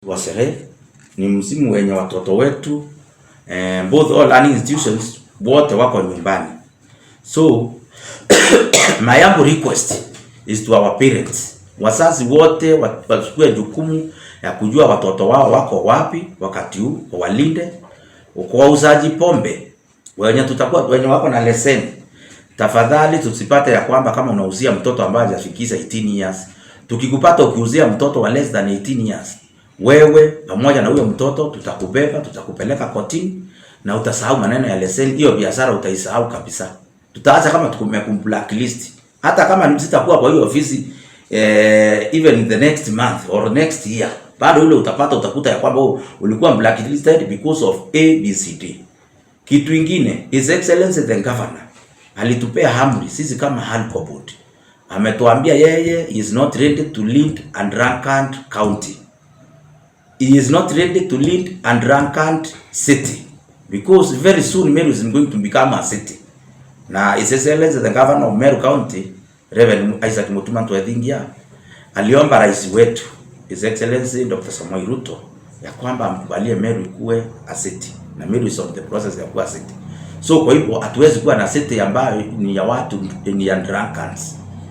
Wa sherehe, ni msimu wenye watoto wetu, both all learning institutions wote wako nyumbani. So my humble request is to our parents, wazazi wote wachukue jukumu ya kujua watoto wao wako wapi wakati huu, wawalinde. Kwa wauzaji pombe wenye tutakuwa wenye wako na leseni, tafadhali tusipate ya kwamba kama unauzia mtoto ambaye hajafikisha 18 years, tukikupata ukiuzia mtoto wa less than 18 years, wewe pamoja na huyo mtoto tutakubeba, tutakupeleka kotini na utasahau maneno ya leseni. Hiyo biashara utaisahau kabisa. Tutaacha kama tumeku-blacklist. Hata kama sitakuwa kwa hiyo ofisi, even the next month or next year, bado ule utapata utakuta ya kwamba, oh, ulikuwa blacklisted because of A B C D. Kitu ingine, His Excellency the Governor alitupea amri sisi kama Alcohol Board. Ametuambia yeye is not ready to lead a drunkard county. He is not ready to lead a drunkard city because very soon Meru is going to become a city. Na His Excellency the Governor of Meru County, Reverend Isaac Mutuma M'Ethingia, aliomba rais wetu, His Excellency Dr. Samoei Ruto, ya kwamba amkubalie Meru ikuwe a city, na Meru is on the process ya kuwa city. So kwa hivyo hatuwezi kuwa na city ambayo ni ya watu ni ya drunkards.